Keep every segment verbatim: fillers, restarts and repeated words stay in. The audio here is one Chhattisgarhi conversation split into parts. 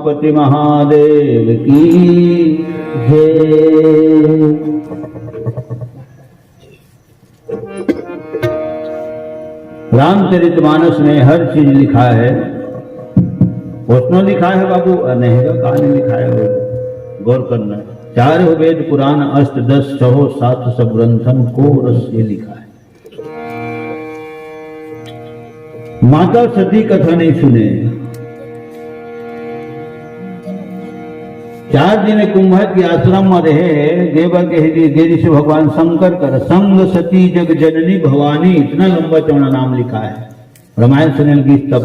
पति महादेव की जय। रामचरितमानस में हर चीज लिखा है। उसमें लिखा है बाबू, अ, नहीं तो कहाँ नहीं लिखा है वो? गौर करना। चार वेद पुराण अष्ट दस छहो सात सब ग्रंथन को रस ये लिखा है। माता सती कथा नहीं सुने। चार दिन कुंभज के आश्रम में रहे, देवर के हृदय देरी से भगवान शंकर कर संग सती जग जननी भवानी, इतना लंबा चौड़ा नाम लिखा है। रामायण सुने लगी तब।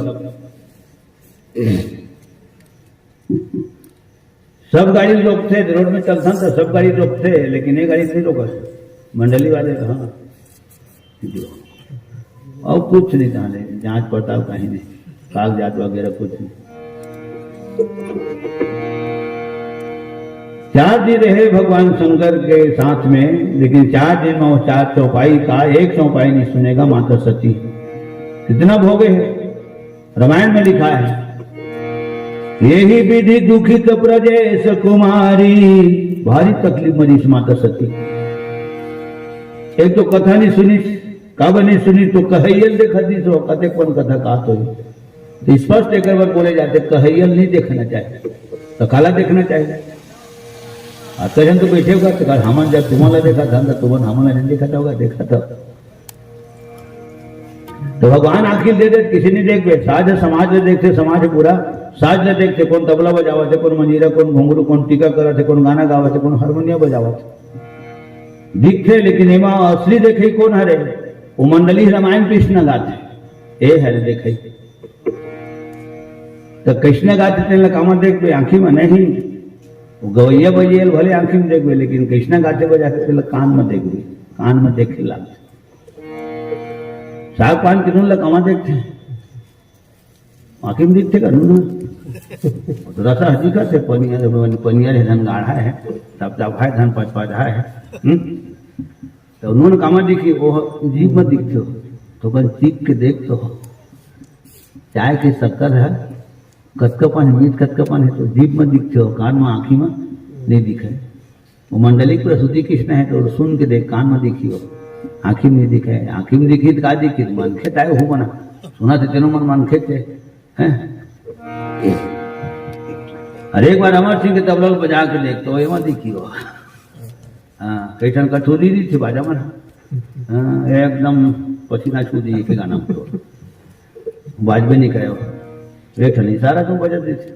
सब गाड़ी रोकथे, रोड में चलथन तो सब गाड़ी रोकथे, लेकिन ये गाड़ी नहीं रोकत। मंडली वाले, हाँ, और कुछ नहीं जाने, जांच पड़ताल कहीं नहीं, कागजात वगैरह कुछ नहीं। चार दिन रहे भगवान शंकर के साथ में, लेकिन चार दिन में वो चार चौपाई का एक चौपाई नहीं सुनेगा माता सती। कितना भोगे है, रामायण में लिखा है, यही विधि दुखित प्रजेश कुमारी। भारी तकलीफ में रहिस माता सती। एक तो कथा नहीं सुनिस, काबर नहीं सुनिस, तो कहैयल देखत रहिस, वो कते कौन कथा का तो। तो स्पष्ट एक बार बोले जाते, कहैयल नहीं देखना चाहिए, तो काला देखना चाहिए। आते जन तो बैठे होगा, तो कहा, हमन जब तुमन ला देखा था, तो तुमन हमन ला नहीं देखा था होगा, देखा था। तो भगवान आँखी दे दे, किसी नहीं देख बे, साज समाज ले देखते, समाज पूरा, साज ले देखते, कौन तबला बजावत है, कौन मंजीरा, कौन घुंघरू, कौन टीका करत है, कौन गाना गावत है, कौन हारमोनिया बजावत है। दिखते, लेकिन एमा असली देखे कौन हरे? वो मंडली रामायण कृष्ण गाथे, ए हरे देखे। तो कृष्ण गाथे तेन ला कामा देख बे, आँखी में नहीं। वो गवैया बजैया ल भले आँखी में देख बे, लेकिन कृष्ण गाथे बजाथे तेन ला कान में देख बे, कान में देखे लागथे। साग पान के नून ला कामा देखथे, आँखी में दिखथे का नून? वो तो रसा हजी का थे, पनिया, पनिया रे धन गाढ़ा है, तब तब है धन पचपच है। हम्म? तो नून कामा दिखी, वो जीभ में दिखथे हो। तो बस जीभ के देख तो, चाय के शक्कर है, कतका पान है, मीठ कतका पान है, तो जीभ में दिखथे हो, कान में, आँखी में नहीं दिखे। वो मंडली प्रसूति कृष्ण है, तो सुन के देख, कान में दिखी हो, आँखी में नहीं दिखे। आँखी में दिखी तो का दिखी? मनखे ताय हो बना, सुना थे तेनो मन मनखे थे, हैं? अरे एक बार अमर सिंह के तबला बजा के देख, तो एमा दिखी हो। हाँ, कई ठन कठोरी नहीं थे बाजा मन। हाँ, एकदम पसीना छू दिए के गाना में तो। बाजबे नहीं करे हो। एक ठन इशारा तो बजा देथे।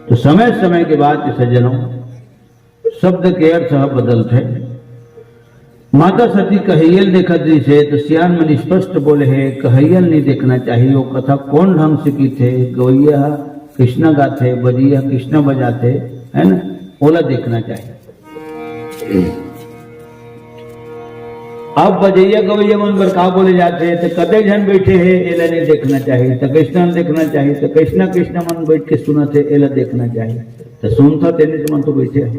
तो समय समय के बाद के सज्जनों, शब्द के अर्थ ह बदलथे। माता सती कहैयल देखत रहिसे, तो सियान मन स्पष्ट बोले हे, कहैयल नहीं देखना चाहिए। वो कथा कौन ढंग से कीथे, गवैया ह कृष्णा गाथे, बजैया ह कृष्णा बजाथे, है ना, ओला देखना चाहिए। अब बजैया गवैया मन बर का बोले जाथे, तो कते झन बैठे हे, एला नहीं देखना चाहिए, तो कृष्णा ल देखना चाहिए, तो कृष्णा कृष्णा मन बैठ के सुनत हे, एला देखना चाहिए। तो सुनता तेने मन तो बैठे हो,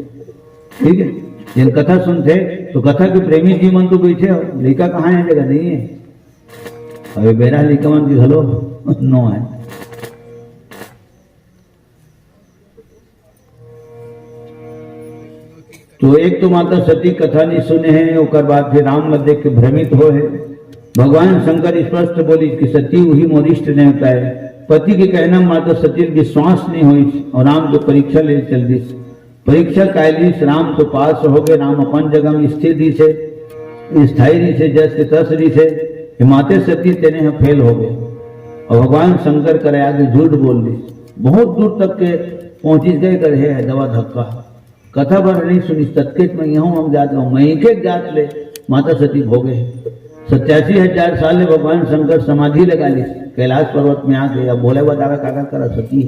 ठीक है, जिन कथा सुनथे, तो कथा के प्रेमी जी मन तो बैठे हो, लइका कहाँ है, जगह नहीं है। अबे बेरा लइका मन के घलो नो है। तो एक तो माता सती कथा नहीं सुने हैं, ओकर बाद फिर राम ला देख के भ्रमित हो है। भगवान शंकर स्पष्ट बोली कि सती वही मोर इष्ट देवता है। पति के कहना माता सती ल विश्वास नहीं होइस और राम के परीक्षा ले चल दिस। परीक्षा काय लिस, राम तो पास हो गए, राम अपन जगह में स्थिर रहिसे, स्थायी रहिसे, जस के तस रहिसे। ये माते सती तेने ह फेल हो गए और भगवान शंकर करे आगे झूठ बोल दिस। बहुत दूर तक के पहुंचिस गए कर हे दवा धक्का। कथा भर नहीं सुनिस, ततकेच में यहूँ हम जात रहूँ, मैं एक एक जात ले माता सती भोगे। सत्यासी हजार साल ले भगवान शंकर समाधि लगा लिस कैलाश पर्वत में आके। अब बोले बतावे काकर करा सती,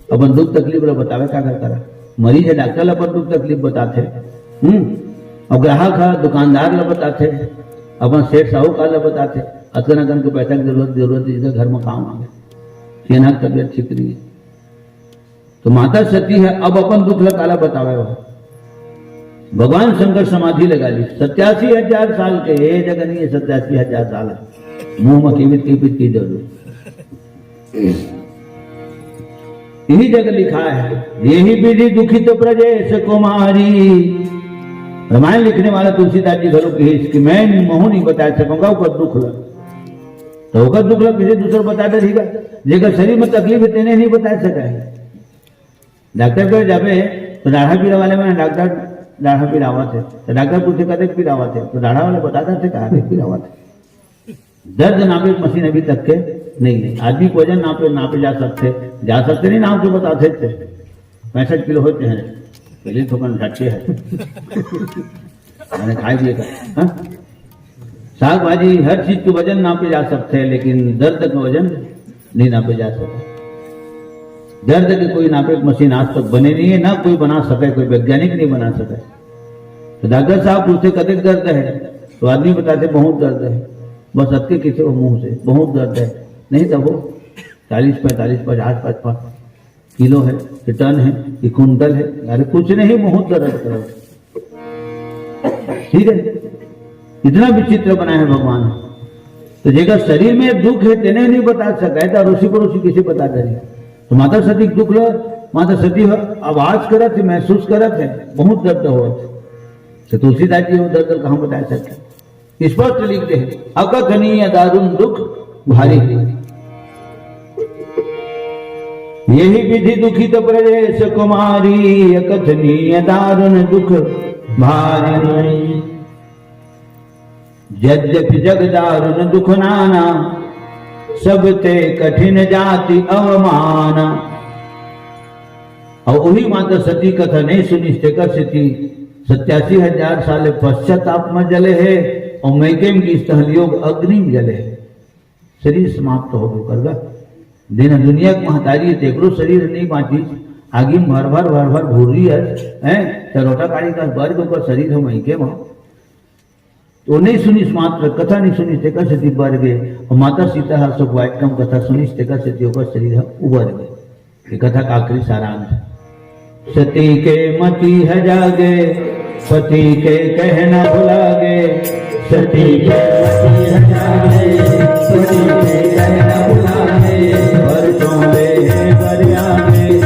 अपन दुख तकलीफ ला बतावे काकर करा। मरीज है डॉक्टर ला अपन दुख तकलीफ बताथे, हम्म, और ग्राहक है दुकानदार ला बताथे, अपन सेठ साहूकार ला बताथे। अतकन अकन के पैसा के जरूरत, जरूरत जिसका घर में काम आ गए, तेना के तबीयत ठीक नहीं है। तो माता सती है, अब अपन दुख ला काला बतावे हो। भगवान शंकर समाधि लगा ली, सत्यासी हजार साल के, ये जगह नहीं है, सत्यासी हजार साल है। मुंह में कीमित कीमित की जरूरत। यही जगह लिखा है, "यही विधि दुखित प्रजेश कुमारी।" रामायण लिखने वाला तुलसीदास जी घलो कहिस कि मैं महूं नहीं बता सकूंगा ओकर दुख ला। तो ओकर दुख ला किसी दूसर बता दे, ठीक है? जेकर शरीर में तकलीफ है, तेने नहीं बता सका है। डॉक्टर कर जाबे तो डाढ़ा पीरा वाले में डॉक्टर डाढ़ा पीरा आवत है, तो डॉक्टर पूछे, "कतेक पीरा आवत है?" तो डाढ़ा वाले बता देथे, "कहाँ से पीरा आवत है?" दर्द नापे के मशीन अभी तक के नहीं है। आदमी के वजन नापे, नापे जा सकथे, जा सकथे नहीं, नाप के बताथे थे। पैंसठ किलो होथे हैं, पहले तो अपन घटके है। मैंने खाई दिए था, हाँ? साग भाजी हर चीज के वजन नापे जा सकथे, लेकिन दर्द के वजन नहीं नापे जा सकथे। दर्द के कोई नापे के मशीन आज तक बने नहीं है, ना कोई बना सके, कोई वैज्ञानिक नहीं बना सके। तो डॉक्टर साहब पूछथे, "कतेक दर्द है?" तो आदमी बताथे, "बहुत दर्द है।" बस अतके किथे वो मुंह से, "बहुत दर्द है।" नहीं तो वो चालीस, पैंतालीस, पचास, पचपन किलो है कि टन है कि कुंटल है, अरे कुछ नहीं, बहुत दर्द करो। ठीक है, इतना विचित्र बनाया है भगवान। तो जेकर शरीर में दुख है, तेने नहीं बता सका है, तो अड़ोसी पड़ोसी किसे बता दे रही? तो माता सती के दुख लो, माता सती ह आवाज करत है, महसूस करत है, बहुत दर्द हो। तो तुलसीदास जी वो दर्द कहाँ बता सकते? स्पष्ट लिखते हैं, "अकथनीय दारुण दुख भारी।" यही विधि दुखित प्रजेश कुमारी, अकथनीय दारुण दुख भारी। यद्यपि जग दारुण दुख नाना, सब ते कठिन जाति अवमाना। और वही माता सती कथा नहीं सुनिस, तेकर सेती सत्यासी हजार साल पश्चाताप में जले है, और मैके में गिस तहन योग अग्नि में जले है। शरीर समाप्त हो गयो करगा। देना दुनिया के महतारी है, तेकरो शरीर नहीं बांची, आगी में भर भर भर भर भूर रही है, हैं? तो रोटा काली का बर के ऊपर शरीर हम मैके में। तो नहीं सुनिस मात्र, कथा नहीं सुनिस, तेकर सेती बर गे। और माता सीता ह अशोक वाटिका में कथा सुनिस, तेकर सेती ओकर शरीर ह उबर गे। ये कथा का आखिरी सारांश। सती के मति है जागे, पति के कहना भुलागे। सती के मति है जागे, पति के कहना भुलागे। बरसों ले है बरिया में,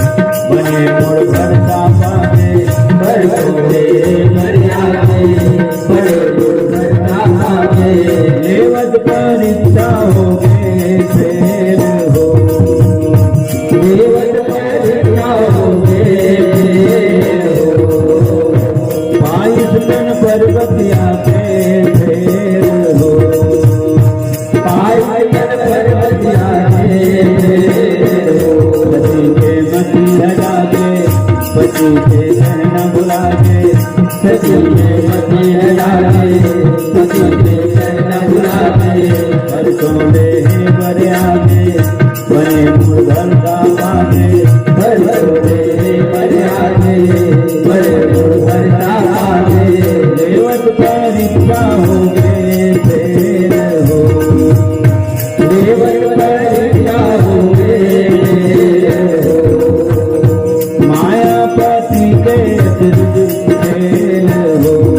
बने मुड़ भरता पागे। बरसों ले है बरिया में, बने मुड़ भरता पागे। लेवत परीक्षा हो गए फेर हो। देवत पर जाओगे हो। बाईस गण पर्वतिया पे फेर हो। बाईस गण पर्वतिया पे फेर हो। पति के मति हटा के, पति के कहना भुला के, सती के मति हटा के, पति के कहना भुला के, हर सोने है बरिया में। बड़े मुर्गन का बाजे, बड़े बड़े बड़े आगे, बड़े मुर्गन का बाजे। देवत परीक्षा हो गए फेर हो, देवत परीक्षा हो गए हो। मायापति के अतिरिक्त खेल हो।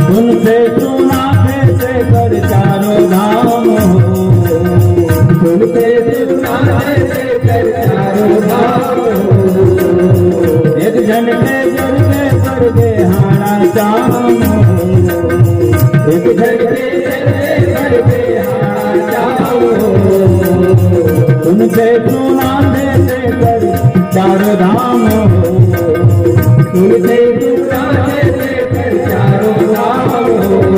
सुनते सुनाते से कर चारों धाम हो। सुनते सुनाते से कर चारों धाम हो। एक झन के जर के कर दे हाड़ा चाम हो। एक झन के जर के कर दे हाड़ा चाम हो। सुनते सुनाते से कर चारों धाम हो। तुलसी दुर्गा के लेकर चारों धाम हो।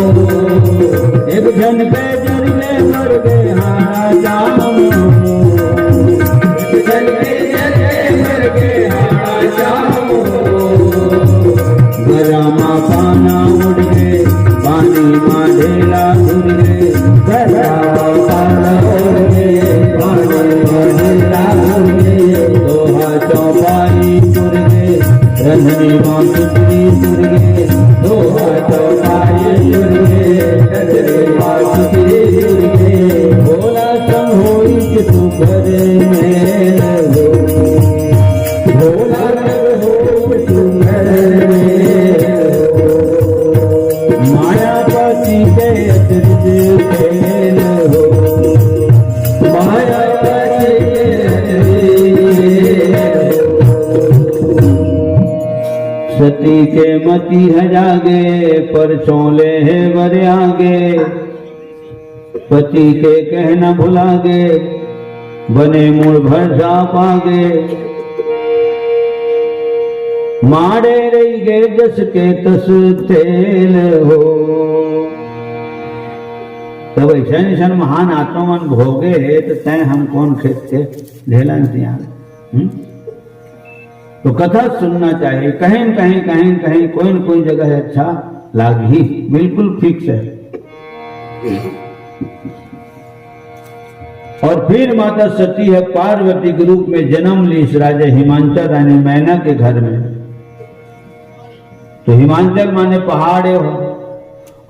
एक जन पे जन ले मर गए हारा जाम हो। एक जन पे जन ले मर गए हारा जाम हो। गरामा पाना उड़ गए, पानी मा ढेला उड़ गए। गरामा पाना उड़ गए, पानी मा ढेला उड़ गए। दोहा चौपाई उड़ गए, भोला संग होई के सुघर मेल हो, भोला संग होई के सुघर मेल हो, माया पति के अचरज खेल हो, माया पति के अचरज खेल हो। सती के मति ह जागे, परछोले हे बर आगे। पति के कहना भुला गे, बने मूड़ भर साप आगे। माड़े रहि गे जस के तस तेल हो। तब अइसन अइसन महान आत्मा मन भोगे हे, त तैं हम कोन खेत के ढेलन सियान? हम्म? तो कथा सुनना चाहिए, कहीं न कहीं, कहीं न कहीं, कोई न कोई जगह अच्छा लागही, बिल्कुल फिक्स है। और फिर माता सती ह पार्वती के रूप में जन्म लीस राजा हिमांचल रानी मैना के घर में। तो हिमांचल माने पहाड़ हो,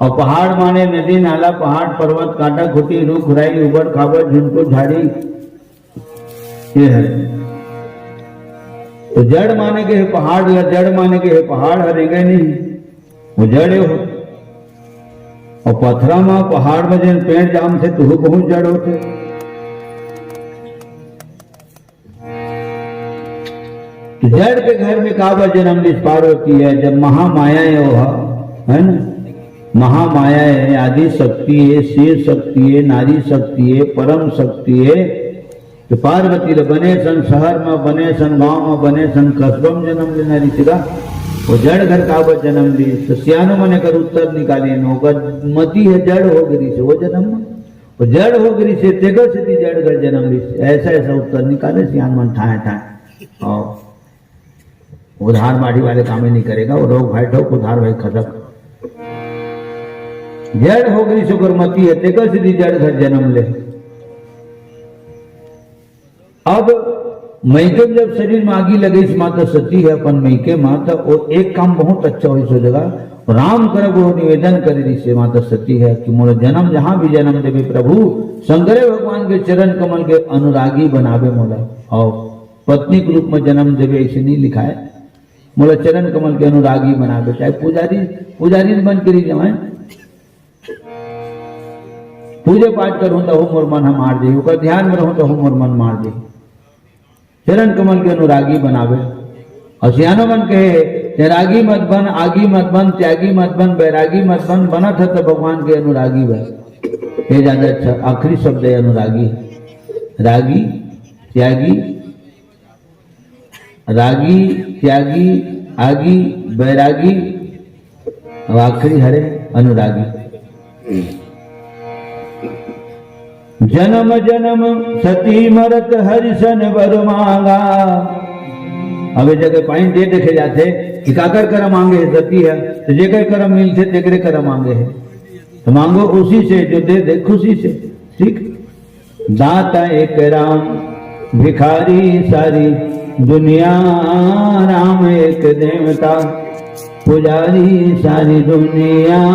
और पहाड़ माने नदी नाला, पहाड़ पर्वत, कांटा खूंटी, रूख राई, उबड़ खाबड़, झुनकू झाड़ी, ये है। तो जड़ माने के हे पहाड़ ला, जड़ माने के हे पहाड़ ह रेंगे नहीं, वो जड़े हो। और पथरा में, पहाड़ में जेन पेड़ जामथे, तो वो बहुत जड़ होथे। तो जड़ के घर में काबर जन्म लीस पार्वती ह, जब महामाया हे वो ह, है ना? महामाया हे, आदि शक्ति हे, शिव शक्ति हे, नारी शक्ति हे, परम शक्ति हे। तो पार्वती ल बने सन शहर म, बने सन गांव म, बने सन कस्बा म जन्म लेना रहिस गा। वो जड़ घर काबर जन्म लीस? तो सियानो मन एकर उत्तर निकालिन, ओकर मति ह जड़ हो गे रहिस हे वो जन्म म। वो जड़ हो गे रहिस हे, तेकर सेती जड़ घर जन्म लीस। ऐसा, ऐसा उत्तर निकाले सियान मन ठाए, ठाए। और उधार माढ़ी वाले कामे नहीं करेगा, वो रोग भाई ठोक, उधार भाई खटक। जड़ हो गे रहिस ओकर मति ह, तेकर सेती जड़ घर जन्म ले। अब मइके में जब शरीर में आगी लगइस माता सती ह अपन मइके म, त वो एक काम बहुत अच्छा होइस ओ जगह। राम करा वो निवेदन करे रहिस हे माता सती ह कि मोला जन्म, जहाँ भी जन्म देबे प्रभु, शंकरे भगवान के चरण कमल के अनुरागी बनाबे मोला। और पत्नी के रूप में जन्म देबे, अइसे नहीं लिखाय, मोला चरण कमल के अनुरागी बनाबे। चाहे पुजारी, पुजारी बन के रहि जावय, पूजा पाठ करहूं तहू मोर मन ह मार जाही, ओकर ध्यान में रहूं तहू मोर मन मार जाही। चरण कमल के अनुरागी बनावे। और सियानो मन कहे, "तैं रागी मत बन, आगी मत बन, त्यागी मत बन, बैरागी मत बन, बनत ह त भगवान के अनुरागी बन।" ये ज्यादा अच्छा, आखिरी शब्द है अनुरागी। रागी, त्यागी, रागी, त्यागी, आगी, बैरागी, अब आखिरी हरे अनुरागी। "जन्म जन्म सती मरत हरिसन बर मांगा।" अब ये जगह पॉइंट ये देखे जाथे कि काकर करा मांगे हे सती ह, तो जेकर करा मिलथे तेकरे करा मांगे हे। तो मांगो उसी से जो दे दे खुशी से, ठीक? दाता एक राम, भिखारी सारी दुनिया, राम एक देवता, पुजारी सारी दुनिया,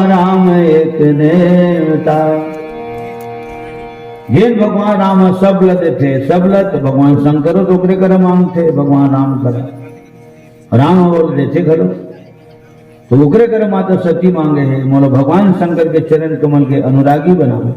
राम एक देवता। जेन भगवान राम ह सब ल देथे, सब ल, तो भगवान शंकरो तो ओकरे करा मांगथे, भगवान राम करा। राम ह ओला देथे घलो। तो ओकरे करा माता सती मांगे हे, "मोला भगवान शंकर के चरण कमल के अनुरागी बनावे।"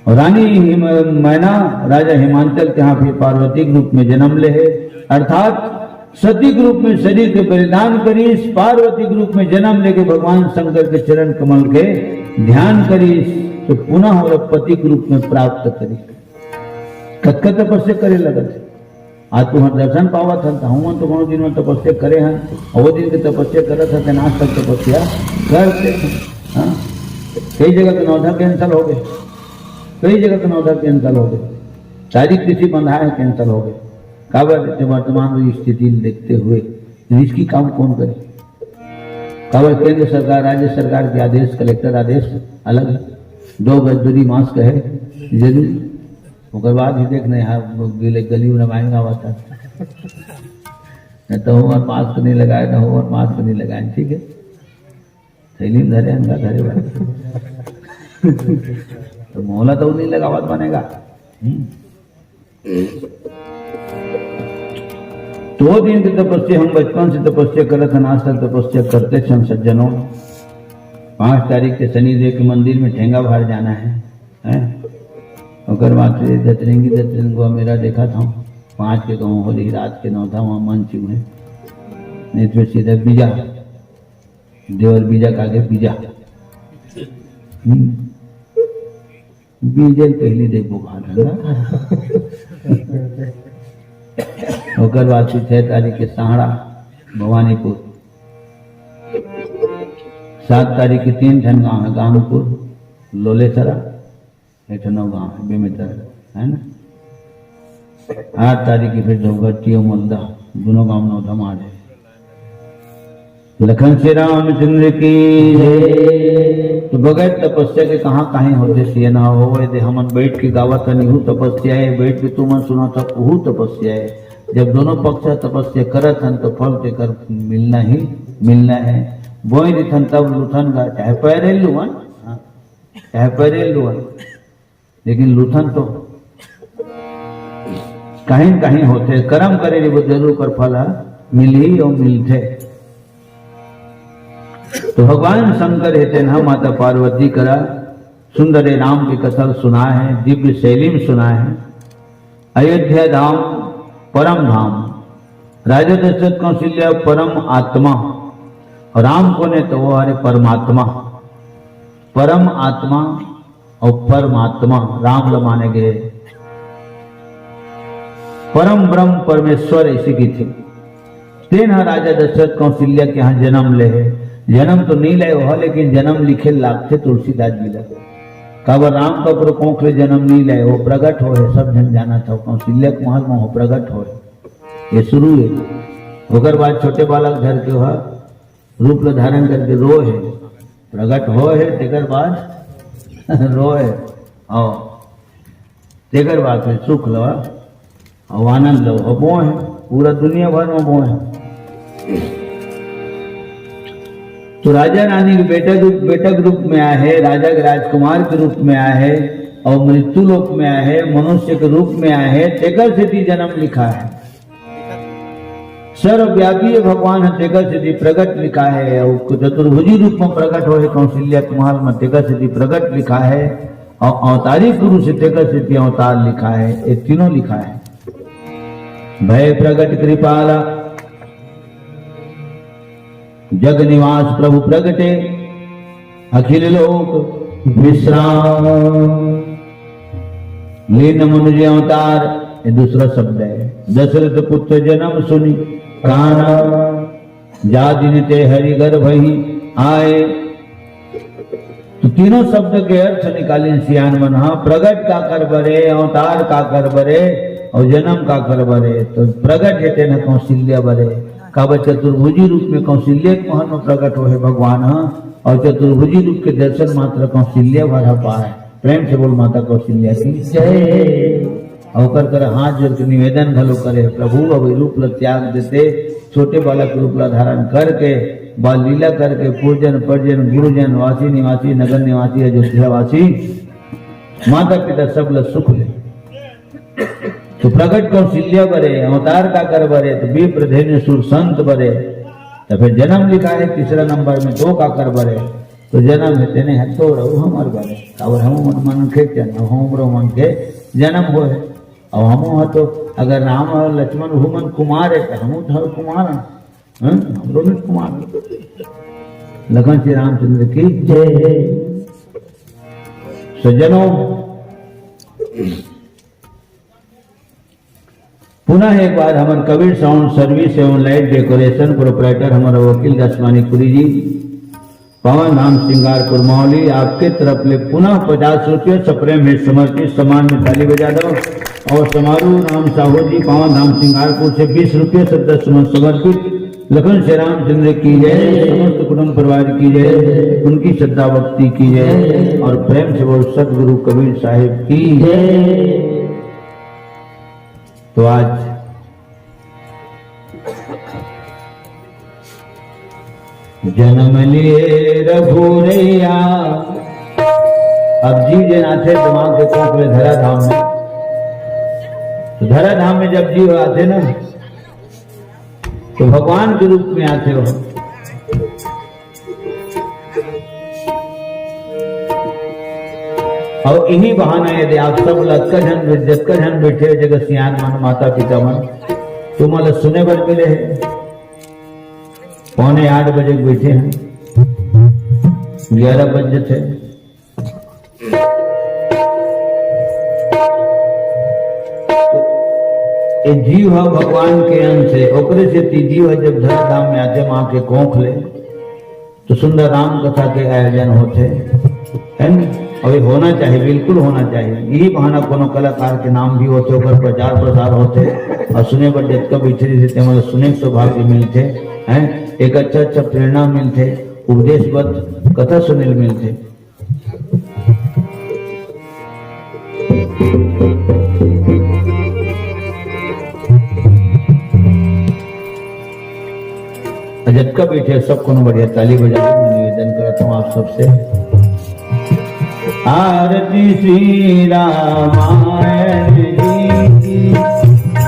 और रानी हिम-, मैना राजा हिमांचल के यहाँ फिर पार्वती के रूप में जन्म ले हे, अर्थात सती के रूप में शरीर के बलिदान करिस, पार्वती के रूप में जन्म लेके भगवान शंकर के चरण कमल के ध्यान करिस, तो पुनः ओला पति के रूप में प्राप्त करिस। कतका तपस्या करे लगत हे। आज तुहर दर्शन पावत हन, त हमन तो कोनो दिन में तपस्या करे हन, अउ वो दिन के तपस्या करत हन, तेन आज तक तपस्या करते हन। हाँ? कई जगह तो नवधा cancel हो गए, कई जगह तो नवधा cancel हो गए, तारीख किसी बंधा है, cancel हो गए। काबर? तो वर्तमान स्थिति में देखते हुए इसकी काम कौन करे? काबर? केंद्र सरकार, राज्य सरकार के आदेश, कलेक्टर आदेश अलग है। दो गज दूरी, मास्क है जरूरी। ओकर बाद भी देख नहीं, हाँ, गली, गली में लगाएंगे, आवत है। नहीं तो हूँ और मास्क नहीं लगाए, ना हूँ और मास्क नहीं लगाए, ठीक है। थैली धरे, अंगा धरे भाई। तो मोला तो नहीं लगावत बनेगा। हम्म। तो दिन के तपस्या, हम बचपन से तपस्या करत हन, आज तक तपस्या करते छन सज्जनों। पाँच तारीख के शनिदेव के मंदिर में ठेंगा बार जाना है, हैं? ओकर बाद से दतरेंगी, दतरेंगुआ मेरा देखा था, पाँच के गाँव होली रात के नौ था, वहाँ मन चुहे, नहीं तो सीधा बीजा, देवर बीजा का आगे बीजा। हम्म। बीजे ल पहली देखबो भात है ना। ओकर बाद से छह तारीख के सहाड़ा भवानीपुर, सात तारीख के तीन ठन गांव है, गांगपुर, लोलेसरा, एक ठन अउ गांव है बेमेतरा, है ना। आठ तारीख के फिर धोगट्टी और मलदा, दोनों गांव नौ धमाल है। लखन श्री रामचंद्र की जय। तो बगैर तपस्या के कहाँ कहीं होते सियना हो, यदि हमन बैठ के गावत हन, इहू तपस्या है, बैठ के तुमन सुनत हो, उहू तपस्या है। जब दोनों पक्ष तपस्या करत हन, तो फल तेकर मिलना ही मिलना है। बोए दिथन तब लुथन गा, चाहे पैरे लुअन, हाँ, चाहे पैरे लुअन, लेकिन लुथन तो कहीं न कहीं होथे, करम करे रहिबो जरूर ओकर फल ह मिलही अउ मिलथे। तो भगवान शंकर हे तेन ह माता पार्वती करा सुंदर राम के कथा ल सुनाए हे, दिव्य शैली में सुनाए हे। अयोध्या धाम परम धाम, राजा दशरथ कौशल्या परम आत्मा, अउ राम कोन हे तो वो हरे परमात्मा। परम आत्मा अउ परमात्मा राम ल माने गे। परम ब्रह्म परमेश्वर ऐसे कथे। तेन ह राजा दशरथ कौशल्या के यहाँ जन्म ले हे। जन्म तो नहीं ले हो, लेकिन जन्म लिखे लागथे तुलसीदास जी ल। काबर राम तो ओकरो कोख ले जन्म नहीं ले, वो प्रगट हो हे, सब झन जानत हो, कौशल्या के महल में वो प्रगट हो हे। ये शुरू हे। ओकर बाद छोटे बालक धर के वह रूप ल धारण करके रो हे, प्रगट हो हे, तेकर बाद रो हे। आओ, तेकर बाद फिर सुख लो, अउ आनंद लो, अउ बोए हे, पूरा दुनिया भर में बोए हे। तो राजा रानी के बेटा रूप, बेटा के रूप में आए हे, राजा के राजकुमार के रूप में आए हे, अउ मृत्यु लोक में आए हे, मनुष्य के रूप में आए हे, तेकर सेती जन्म लिखा हे। सर्वव्यापी भगवान ह, तेकर सेती प्रगट लिखा हे, अउ चतुर्भुजी रूप में प्रगट होए कौशल्या के महल में, तेकर सेती प्रगट लिखा हे, अउ अवतारी गुरु से तेकर सेती अवतार लिखा हे, ये तीनों लिखा हे। भय प्रगट कृपाला, जग निवास प्रभु प्रगटे, अखिल लोक विश्राम। लीन मनुज अवतार, ये दूसरा शब्द हे। दशरथ पुत्र जन्म सुनि काना, जा दिन ते हरि गर्भ ही आए। तो तीनों शब्द के अर्थ निकालिन सियान मन ह, प्रगट काकर बरे, अवतार काकर बरे, अउ जन्म काकर बरे। तो प्रगट हे तेन ह कौशल्या बरे, काबर चतुर्भुजी रूप में कौशल्या के महल में प्रगट होए हे भगवान ह, अउ चतुर्भुजी रूप के दर्शन मात्र कौशल्या भर ह पाए। प्रेम से बोल माता कौशल्या की जय। अउ ओकर कर हाथ जोड़ के निवेदन घलो करे, प्रभु अब ये रूप ल त्याग देते, छोटे बालक रूप ल धारण करके, बाल लीला करके, पूजन, परजन, गुरुजन, वासी निवासी, नगर निवासी, अयोध्या वासी, माता पिता सब ल सुख दे। तो प्रगट कौशल्या बरे, अवतार काकर बरे, तो विप्र धेनु सुर संत बरे। तो फिर जन्म लिखा हे तीसरा नंबर में, तो काकर बरे, तो जन्म हे तेने ह तोर अउ हमर बरे। काबर हमू मन मनखे जन्म, हमरो मन के जन्म होए। अउ हमू ह तो अगर राम अउ लक्ष्मण उहू मन कुमार हे, तो हमू तो हर कुमार हन। हैं? हमरो में कुमार। लखन श्री रामचंद्र की जय। सज्जनों, पुनः एक बार हमर कबीर साउंड सर्विस एवं लाइट डेकोरेशन प्रोपराइटर हमर वकील दसमानी पुरी जी, पावन धाम सिंगारपुर मौली, आपके तरफ ले पुनः पचास रुपये सप्रेम में समर्पित सम्मान में ताली बजा दो। और समारोह राम साहू जी, पावन धाम सिंगारपुर से बीस रुपये श्रद्धा सुमन समर्पित। लखन श्री रामचंद्र की जय, समस्त कुटुंब परिवार की जय, उनकी श्रद्धा भक्ति की जय और प्रेम से बोल सतगुरु कबीर साहिब की जय। तो आज जन्म लिए रघुरैया। अब जीव जन आथे तो माँ के कोख ले धरा धाम में। तो धरा धाम में जब जीव आथे ना, तो भगवान के रूप में आथे हो। और इही बहाना यदि आप सब लतका झन, जतका झन बैठे हो जगह सियान मन, माता पिता मन, तुमन ला सुने बर मिले हे। पौने आठ बजे के बैठे हैं, ग्यारह बज जथे। ये जीव ह भगवान के अंश हे, ओकरे सेती जीव ह जब धरा धाम में आथे माँ के कोख ले, तो सुंदर राम कथा के आयोजन होथे, है ना? और ये होना चाहिए, बिल्कुल होना चाहिए। यही बहाना कोनो कलाकार के नाम भी होथे, ओकर प्रचार प्रसार होथे, और सुने बर जतका बैठे रहिथे, तेमन ल सुने के सौभाग्य मिलथे, हैं? एक अच्छा अच्छा प्रेरणा मिलथे, उपदेशबद्ध कथा सुने ल मिलथे। जतका बैठे सब कोनो बढ़िया ताली बजाओ, मैं निवेदन करता हूँ आप सबसे। आरती श्री रामायण जी की,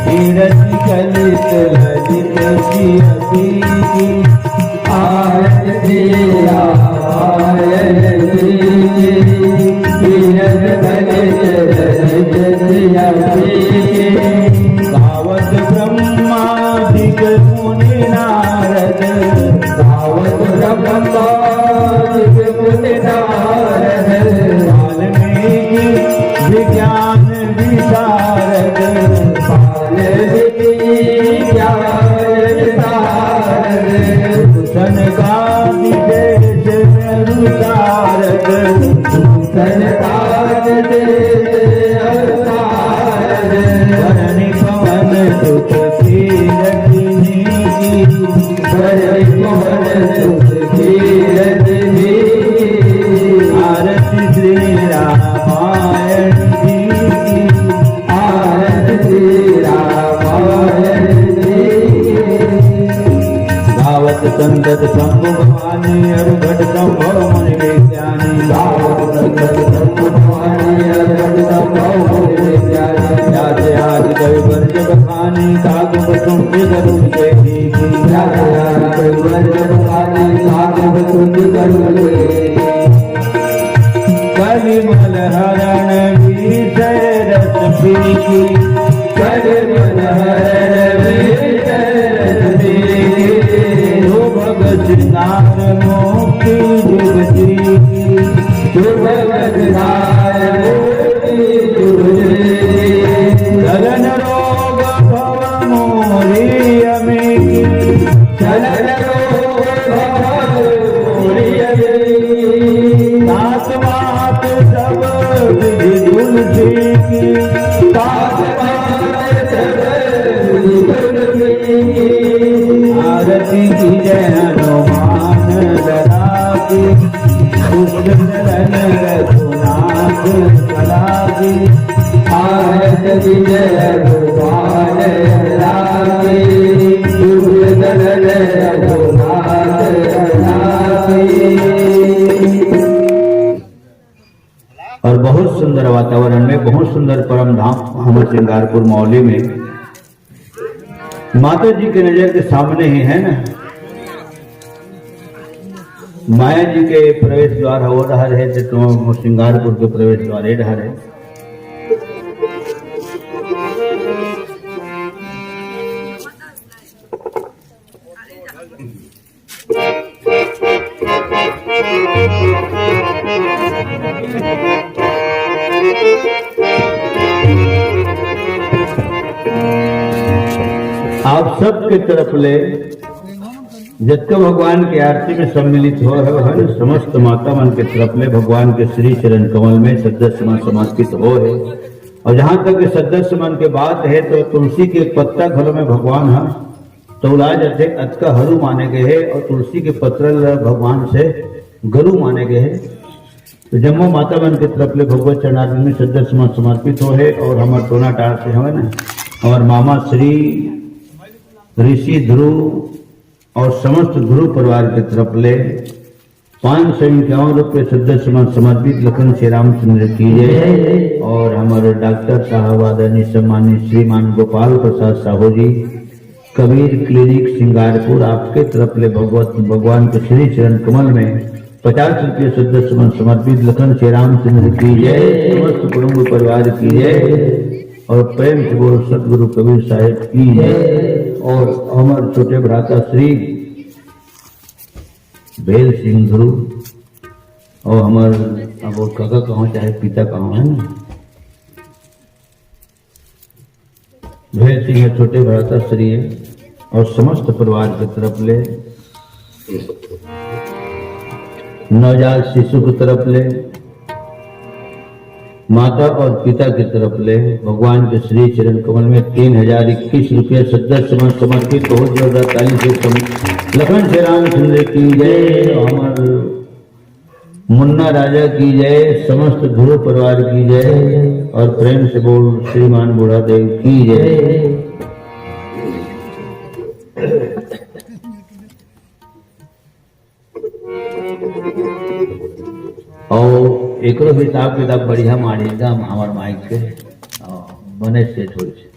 तीरथ कलित ललित जियति की। आरती श्री रामायण जी की, तीरथ कलित ललित जियति की। गावत ब्रह्मादिक मुनि नारद, गावत ब्रह्मादिक मुनि नारद, वाल्मीकि विज्ञान विशारद, वाल्मीकि विज्ञान विशारद, सनकादि देश अवतारक, सनकादि देश अवतारक, धरणी पवन सुत कीरति नीकी, धरणी पवन सुत कीरति नीकी। आरती श्री रामायण जी की, आरती श्री रामायण जी की। गावत संतत शंभु भवानी, अरघट संभव मुनि विज्ञानी। गावत संतत शंभु भवानी, अरघट संभव मुनि विज्ञानी। जात आदि कवि वर्ज बखानी, काग कुसुम गरुड़ के गीत। जात आदि कवि वर्ज बखानी, काग कुसुम गरुड़ के गीत। कलिमल हरण विषय रस पीकी, कलिमल हरण विषय रस पीकी। शोभग श्रृंगार मोती जुगती की, शोभग श्रृंगार मोती जुगती की। चलन रोग भव मोरी अमी की, चलन रोग भव मोरी अमी की। सात मात सब विधि तुलसी की, सात मात सब विधि तुलसी की। आरती कीजे हनुमान लला की, पुष्ट चरण रघुनाथ कला की। आरती कीजे हनुमान लला की, पुष्ट चरण रघुनाथ कला की। और बहुत सुंदर वातावरण में, बहुत सुंदर परम धाम हमर सिंगारपुर मौली में माता जी के नजर के सामने ही है ना, माया जी के प्रवेश द्वार हो रहा है, तो सिंगारपुर के प्रवेश द्वार ये रहा है। आप सबके तरफ ले जतका भगवान के आरती में सम्मिलित हो रहे हो, समस्त माता मन के तरफ ले भगवान के श्री चरण कमल में सदस्य मन समर्पित हो है। और जहां तक सदस्य मन के बात है, तो तुलसी के पत्ता घलो में भगवान ह तौला जथे, अतका हरू माने गए हे, और तुलसी के पत्रा ल भगवान से गरु माने गए हे। तो जम्मो माता मन के तरफ ले भगवत चरणारविंद में सदस्य मन समर्पित हो हे, और हमर टोना टार से हवे ना, हमर मामा श्री ऋषि ध्रुव और समस्त गुरु परिवार के तरफ ले पाँच सौ इक्यावन रुपये सदस्य मन समर्पित लखन श्री रामचंद्र की जय। और हमारे डॉक्टर साहब आदरणीय सम्मानित श्रीमान गोपाल प्रसाद साहू जी, कबीर क्लिनिक सिंगारपुर, आपके तरफ ले भगवत भगवान के श्री चरण कमल में पचास रुपये सदस्य मन समर्पित लखन श्री रामचंद्र की जय, समस्त कुटुंब परिवार की जय। और प्रेम से बोल सतगुरु कबीर साहेब की जय। और हमारे छोटे भ्राता श्री भेल सिंह ध्रुव, और हमार अब वो काका कहो चाहे पिता कहो, है ना, भेल सिंह छोटे भ्राता श्री और समस्त परिवार के तरफ ले, नवजात शिशु के तरफ ले, माता और पिता की तरफ ले भगवान के श्री चरण कमल में तीन हजार इक्कीस रुपये सदस्य मन समर्पित। बहुत जोरदार ताली से सम-, लखन श्री रामचंद्र की जय, हमार मुन्ना राजा की जय, समस्त ध्रुव परिवार की जय। और प्रेम से बोल श्रीमान बूढ़ा देव की जय। और एकरो हिसाब किताब बढ़िया मारी एकदम हमार माइक के, और बने सेट होई छे।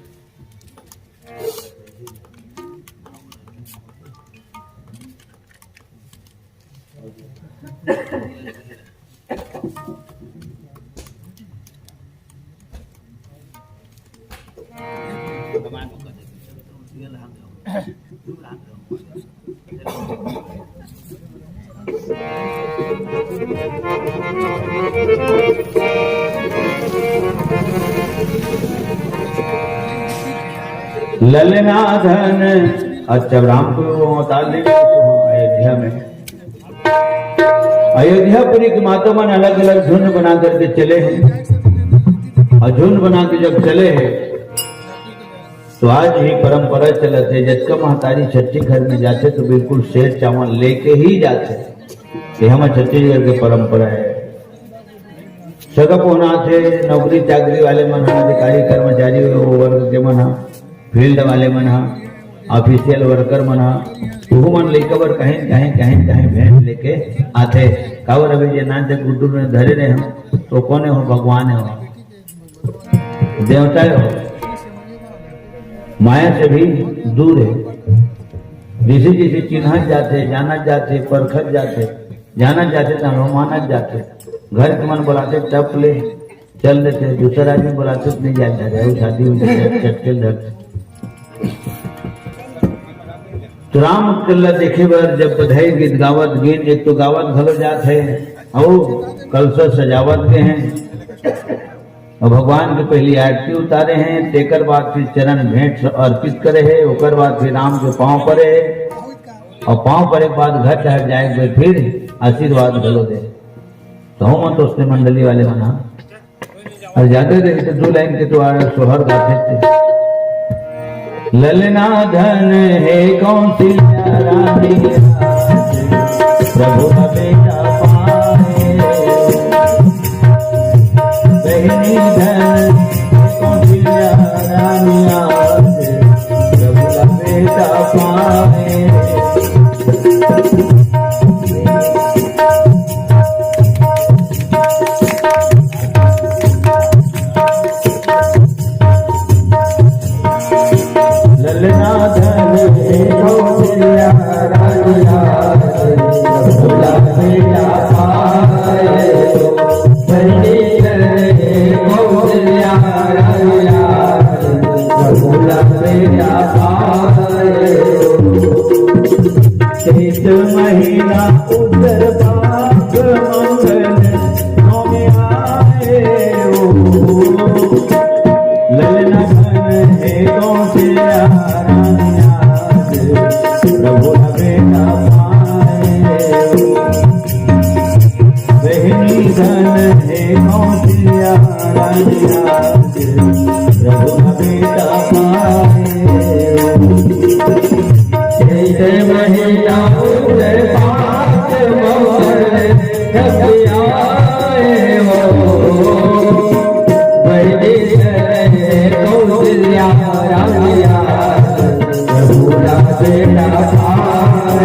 ललना धन। अच्छा, रामपुर वो डाल देंगे तो अयोध्या में, अयोध्यापुरी के माता मन अलग-अलग झुंड बना करके चले हैं, और झुंड बना के जब चले हैं, तो आज भी परंपरा चलत हे, जतका महतारी छट्ठी घर में जाथे, तो बिल्कुल सेर चावल लेके ही जाथे। ये हमर छत्तीसगढ़ के परंपरा हे। सगा पहुना आथे, नौकरी चाकरी वाले मन ह, अधिकारी कर्मचारी वो वर्ग के मन ह, फील्ड वाले मन ह, ऑफिशियल वर्कर मन ह, उहू मन लइका बर कहीं न कहीं, कहीं न कहीं भेंट लेके आथे। काबर अभी जे नान से गुड्डू में धरे रहे हो, तो कोने हो? भगवान हो, देवता हो, माया से भी दूर हे। जैसे जैसे चिन्हत जाथे, जानत जाथे, परखत जाथे, जानत जाथे, तहाँ मानत जाथे। घर के मन बुलाथे, टप ले चल देथे, दूसर आदमी बुलाथे तो नहीं जाए, धरे अउ शादी में चटके धरथे। तो राम कल्ला देखे बर जब बधाई गीत गावत, गीत एक तो गावत घलो जात हे, अउ कलसा सजावत गे हे, अउ भगवान के पहली आरती उतारे हे, तेकर बाद फिर चरण भेंट अर्पित करे हे, ओकर बाद फिर राम के पाँव परे हे, अउ पाँव परे के बाद घर डहर जाए के फिर आशीर्वाद घलो दे। तो हम तो उसने मंडली वाले मन ह। अउ ज्यादा देर तो दू लाइन के तो आ सोहर गाथे थे। ललना धन हे कौशल्या रानी, प्रभु का बेटा पाए। बहिनी धन हे कौशल्या रानी, प्रभु का बेटा पाए। ललना धन हे कौशल्या राजा, भोला बेटा पाए। बहिनी धन हे कौशल्या राजा, भोला बेटा पाए। चैत महीना उतर पाक मंगल नौमी आए हो। ललना धन हे कौशल्या रानी, आज प्रभु बेटा पाए हो। बहिनी धन हे कौशल्या रानी, आज प्रभु बेटा पाए। जैसे महीना उतर पाक मौसम कब आए हो। वैदिक कौशल्या राजा, प्रभु बेटा पाए।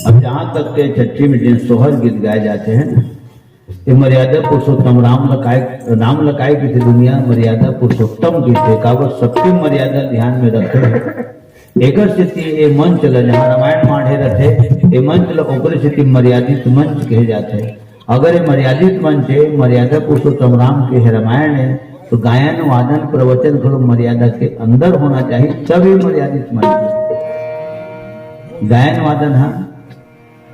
अब जहाँ तक के छट्ठी में जिन सोहर गीत गाए जाते हैं, ये मर्यादा पुरुषोत्तम राम लकाय, राम लकाय की थी दुनिया, मर्यादा पुरुषोत्तम की थे, काबर सबके मर्यादा ध्यान में रखे हैं। एकर सेती ये मंच ल, जहाँ रामायण माढ़े रथे, ये मंच ल ओकरे सेती मर्यादित मंच कहे जाथे। अगर ये मर्यादित मंच है, मर्यादा पुरुषोत्तम राम के है रामायण है, तो गायन, वादन, प्रवचन घलो मर्यादा के अंदर होना चाहिए, तब ये मर्यादित मंच है। गायन वादन, हाँ,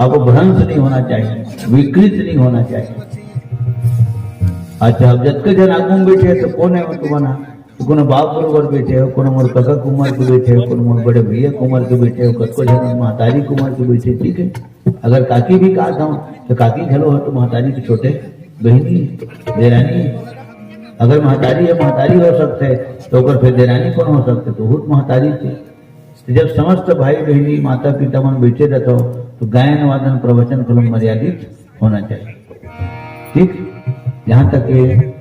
अब भ्रंश नहीं होना चाहिए, विकृत नहीं होना चाहिए। अच्छा, अब जतके झन आगू में बैठे हैं, तो कौन है वो तुम्हारा? कोनो बाप बरोबर बैठे हो, कोनो मोर कका कुमार के बैठे हो, कोनो मोर बड़े भैया कुमार के बैठे हो, कतको झन महतारी कुमार के बैठे, ठीक है। अगर काकी भी कहा था, तो काकी घलो हो तो महतारी के छोटे बहिनी, देरानी। अगर महतारी है, महतारी हो सकते, तो ओकर फिर देरानी कौन हो सकते? तो बहुत महतारी थे। तो जब समस्त भाई बहिनी, माता पिता मन बैठे रहता हो, तो गायन वादन प्रवचन कलम मर्यादित होना चाहिए, ठीक। यहाँ तक ये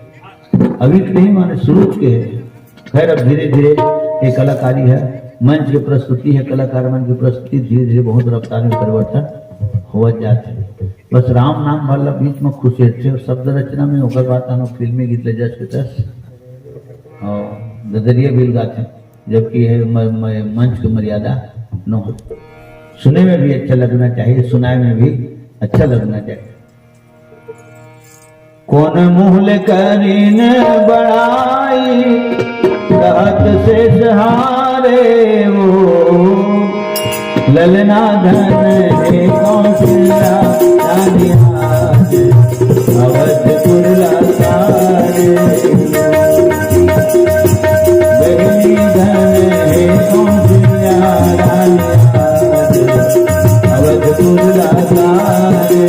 अभी के नहीं, माने शुरू के है। खैर, अब धीरे धीरे ये कलाकारी है, मंच की प्रस्तुति है, कलाकार मंच की प्रस्तुति धीरे धीरे बहुत रफ्तार में परिवर्तन होवत जात है। बस राम नाम वाला बीच में खुश रहते और शब्द रचना में ओकर बात हम फिल्मी गीत ले जा सकते हैं। और ददरिया भी गाते हैं, जबकि ये म-, म-, मंच की मर्यादा न हो। सुने में भी अच्छा लगना चाहिए, सुनाए में भी अच्छा लगना चाहिए। कौन मुँह ले करिन बड़ाई, कहत शेष हारे वो। ललना धन है कौशल्या रानी आज, अवधपुर लासारे। बहिनी धन है कौशल्या रानी आज, अवधपुर लासारे।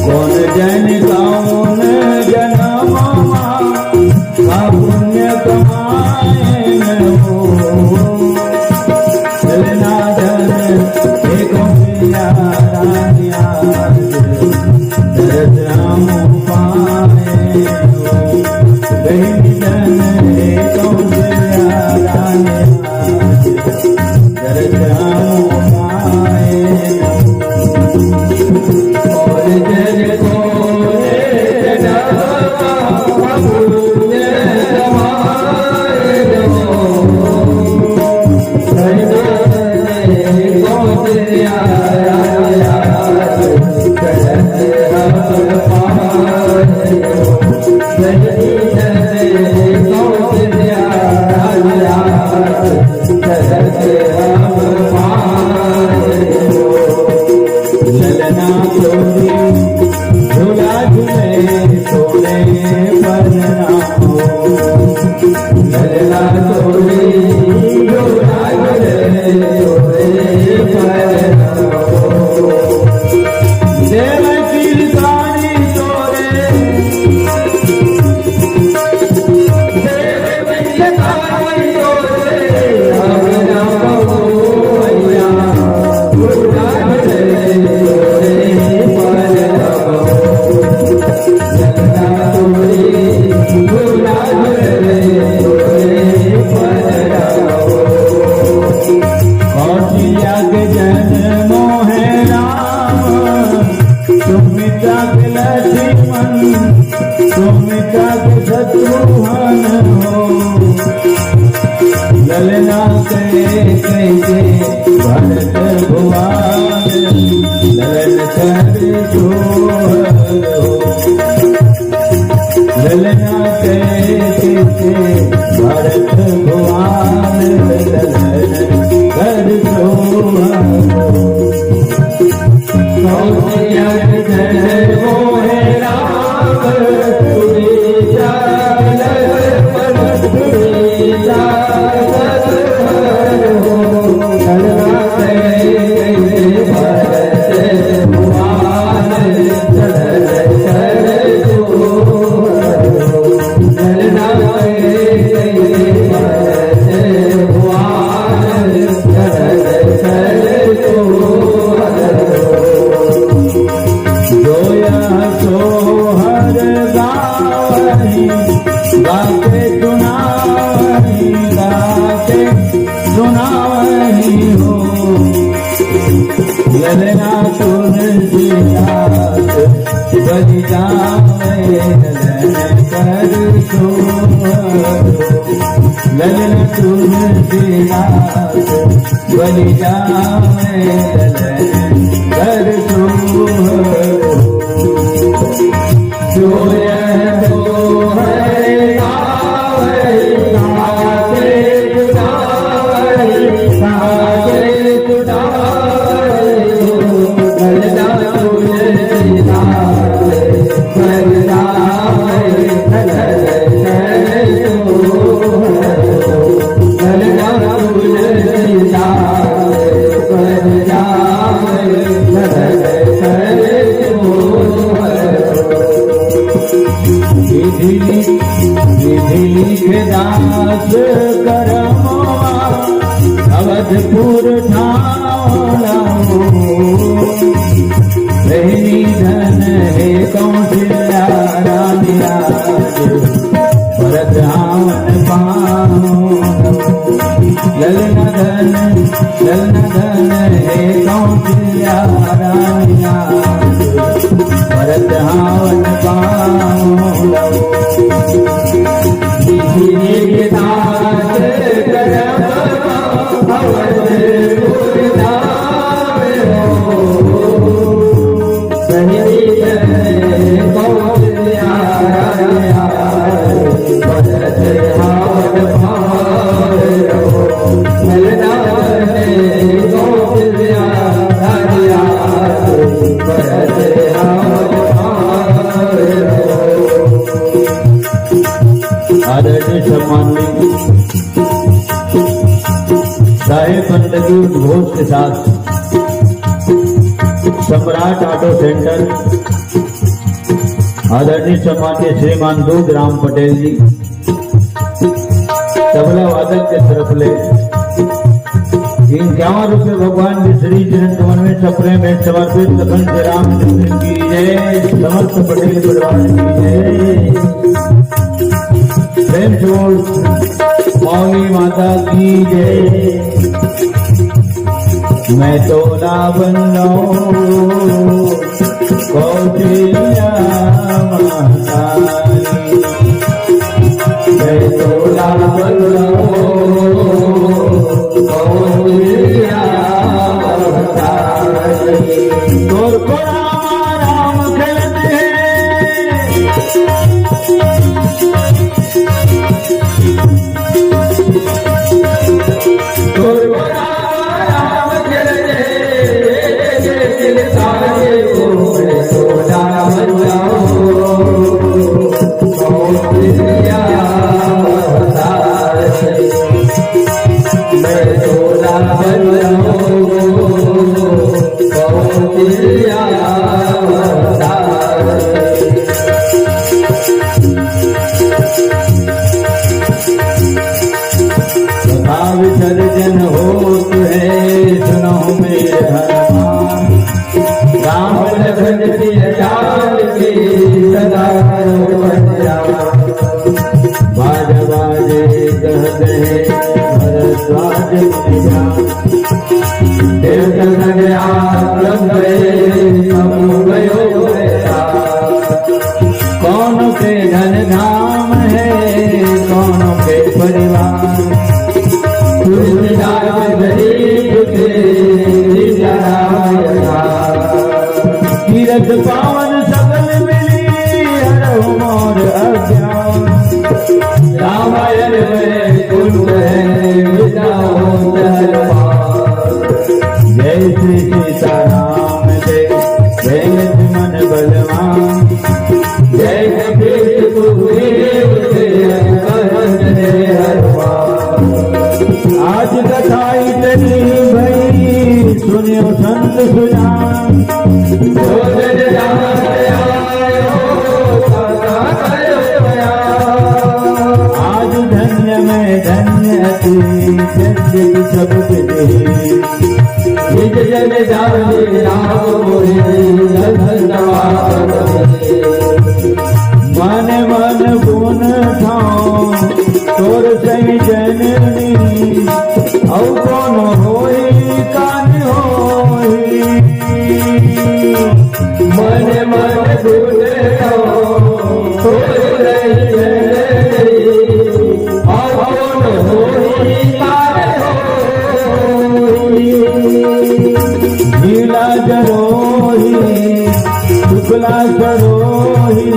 कौन जन कौन जनमवा, का पुण्य कमाए न हो। चलना धन एक प्यारा न्याज, दर्द हम पाए न हो। बहिन जन एक प्यारा न्याज, दर्द हम पाए न हो। और जन कौन के लक्ष्मण, सुमित्रा के शत्रुघ्न हो। ललना कहे कइसे भरत भुआन, ललन कर सोहर हो। ललना कहे कइसे भरत भुआन, ललन कर सोहर हो। जो यह सोहर गावही, गाके सुनावही, गाके सुनावही हो। ललना तुलसीदास बलि जावै, ललन कर सोहर। ललना तुलसीदास बलि जावै, ललन कर सोहर। जो यह सोहर गावै, गाके सुनावै, गाके सुनावै, ललना तुलसीदास बलि जावै, ललन कर सोहर। विधि लिख, विधि लिख दास करमवा, अवधपुर ठाव लावो। रहनी धन हे कौशल्या रानी आज, भरत आवन पावो। ललना धन, ललना धन हे कौशल्या रानी आज, भरत आवन पावो। विधि लिख दास करमवा, अवधपुर ठाव लावो। आदरणीय सम्माननीय साहेब बंद के उद्घोष के साथ सम्राट ऑटो सेंटर, आदरणीय सम्माननीय श्रीमान दुर्ग राम पटेल जी, तबला वादक के तरफ ले इक्यावन रुपये भगवान के श्री चरण कमल में सप्रेम भेंट समर्पित लखन श्री रामचंद्र की जय, समस्त पटेल परिवार की जय। प्रेम से बोल मौली माता की जय। मैं तोला बंदो कौशल्या महतारी, मैं तोला बंदो कौशल्या महतारी। तोर को राम राम खेलत हे। धन धाम है कौन के परिवार। तुलसीदास गरीब के विचारा। तीरथ पावन सकल मिली हरहु मोर अज्ञान। रामायण में कुल है विद्या हो सहज पार। जय श्री सीताराम जय, जय लक्ष्मण बलवान। जय कपीश कुलदेव जय हनुमंत जय हनुमान। आज कथा इतनी भई सुनियो संत सुजान। जो जन जहाँ से आए हो, सदा करो प्रणाम। आज धन्य मैं धन्य अति, जग जग सब विदेह। निज जन जाने राम मोहे, धन्यवाद। मन मन गुण ठाऊं, तोर सही जननी, अउ कौन होई कान होई। मन मन गुण ठाऊं, तोर सही जननी, अउ कौन होई कान होई। नीला जरोही, शुक्ला सरोही,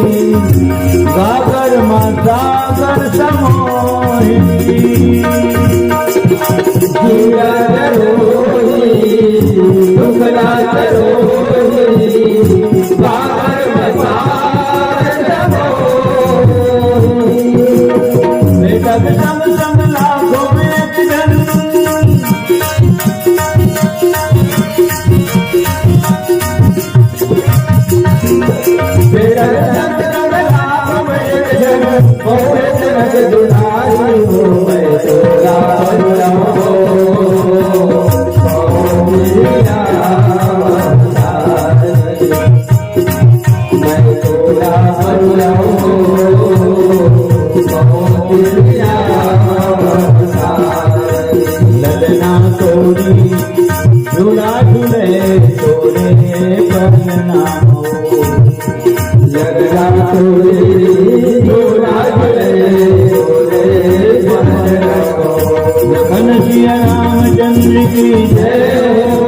गागर मा सागर समोही। नीला जरोही, शुक्ला सरोही, गागर मा सागर समोही। बेटा के संग संग लाखों में एक जन। ललना तोरी झूला झूले तोरे पलना हो। ललना तोरी झूला झूले तोरे पलना हो। लखन सिया रामचंद्र की जय हो।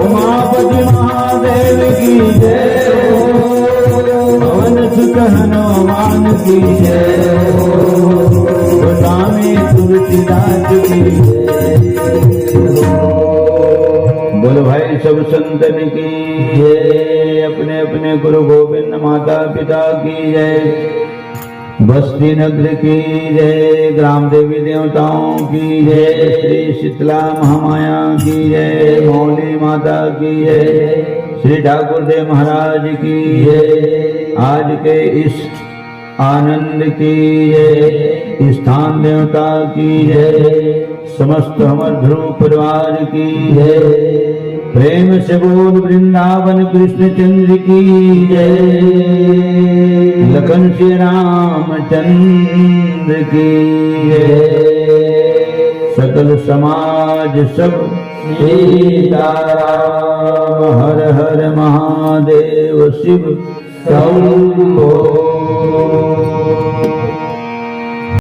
उमापति महादेव की जय हो। पवन सुत हनुमान की जय हो। गोस्वामी तुलसीदास की जय हो। बोलो भाई सब संतन की जय। अपने अपने गुरु गोविंद माता पिता की जय। बस्ती नगर की जय, ग्राम देवी देवताओं की जय, श्री शीतला महामाया की जय, मौली माता की जय, श्री ठाकुर देव महाराज की जय। आज के इस आनंद की जय, स्थान देवता की जय, समस्त हमर ध्रुव परिवार की जय। प्रेम से बोल वृंदावन कृष्ण चंद्र की जय। लखन श्री रामचंद्र की जय। सकल समाज सब सीताराम। हर हर महादेव शिव शंभो।